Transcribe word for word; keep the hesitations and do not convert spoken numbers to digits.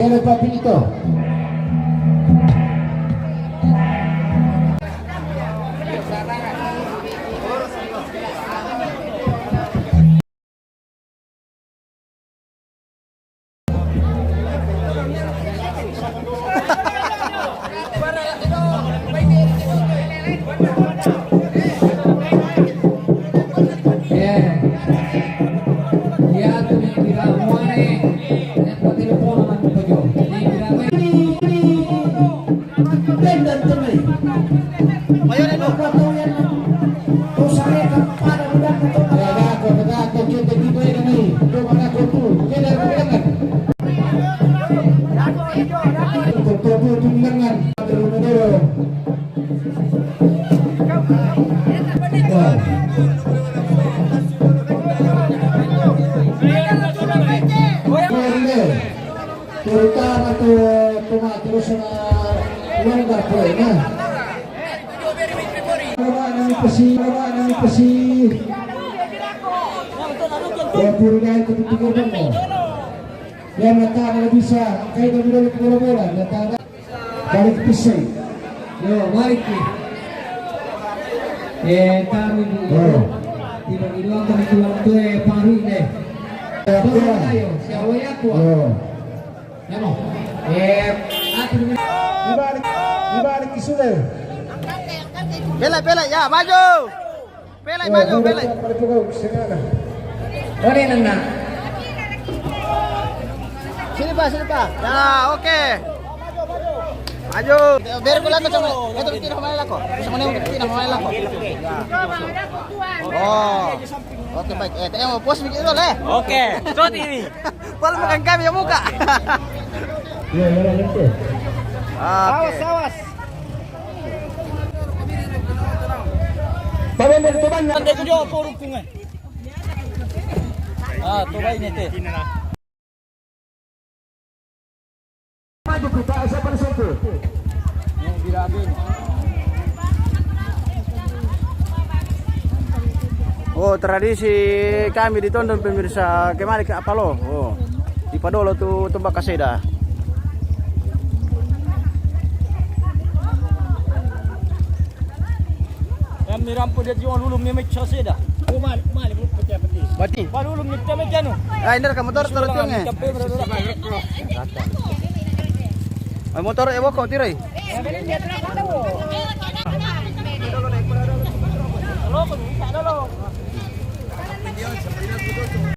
Era Papito. Eh, ya, tu yang tidak mau ni. Yang penting pun nanti pajau. Yang tidak mau. Terutama tu, tu mah terus na longgar poin, nah. Mana ni pesi, mana ni pesi. Dia puri dari ke pinggir bola. Dia mata ada bisa, angkai dia dulu ke bola-bola, dia tak ada. Balik pisang. Yo, balik ni. Eh, kami ni. Oh. Tiba di luar kami tuan tu, eh, paru ni. Ya, ya. Ayo, siapa ya, kuat? Oh. Nemo. Eh, atu dulu. Di balik, di balik isu deh. Pele, pele, ya, maju. Pele, maju, pele. Ore nana. Sini, Pak, sini, Pak. Ya, oke. Maju. Beri pula ke sana. Itu tidak main lako. Sama ni tidak main lako. Oh. Oke, baik. Eh, tengok pos begitu deh. Oke. Shot ini. Paling makan kami yang muka. Iya, iya, iya. Oke. Awas, awas. Paman dari Tuban. Ande ko jo porukung eh. Ah, Tuban ini teh. Oh, tradisi kami di Tondon, pemirsa, kemari ke Apalo. Oh, di Padolo tu, tu bakaseda. Yang mirampu dia jual dulu mimik saseda. Oh, mali, mali, peti, peti. Mati. Baru dulu mimik janu. Ah, ini rekam motor terus ni. Ay, motor, eh, wako, tiray.